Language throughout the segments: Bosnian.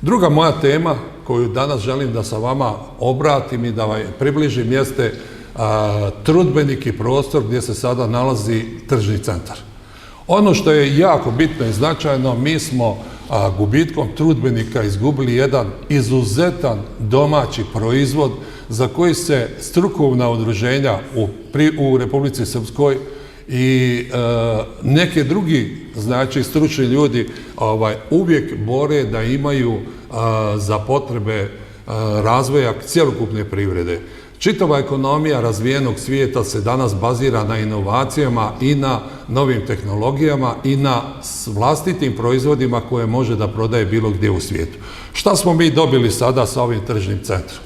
Druga moja tema koju danas želim da sa vama obratim i da vam približim jeste trudbenik i prostor gdje se sada nalazi tržni centar. Ono što je jako bitno i značajno, mi smo gubitkom trudbenika izgubili jedan izuzetan domaći proizvod za koji se strukovna udruženja u Republici Srpskoj i neki drugi, znači, stručni ljudi uvijek bore da imaju za potrebe razvoja cjelokupne privrede. Čitava ekonomija razvijenog svijeta se danas bazira na inovacijama i na novim tehnologijama i na vlastitim proizvodima koje može da prodaje bilo gdje u svijetu. Šta smo mi dobili sada sa ovim tržnim centrom?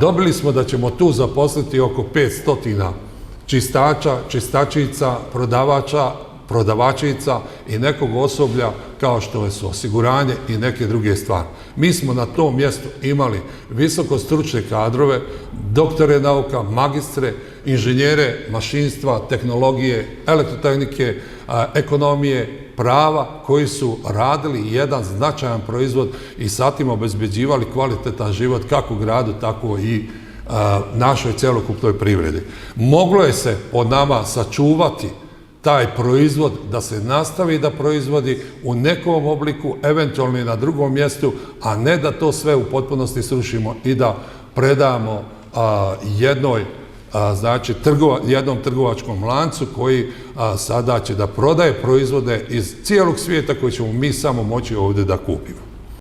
Dobili smo da ćemo tu zaposliti oko 500 čistača, čistačica, prodavača, prodavačica i nekog osoblja kao što su osiguranje i neke druge stvari. Mi smo na tom mjestu imali visoko stručne kadrove, doktore nauka, magistre, inženjere mašinstva, tehnologije, elektrotehnike, ekonomije, prava, koji su radili jedan značajan proizvod i satima obezbeđivali kvalitetan život kako gradu, tako i našoj celokupnoj privredi. Moglo je se od nama sačuvati taj proizvod da se nastavi da proizvodi u nekom obliku, eventualno i na drugom mjestu, a ne da to sve u potpunosti srušimo i da predamo jednom trgovačkom lancu koji sada će da prodaje proizvode iz cijelog svijeta koje ćemo mi samo moći ovdje da kupimo.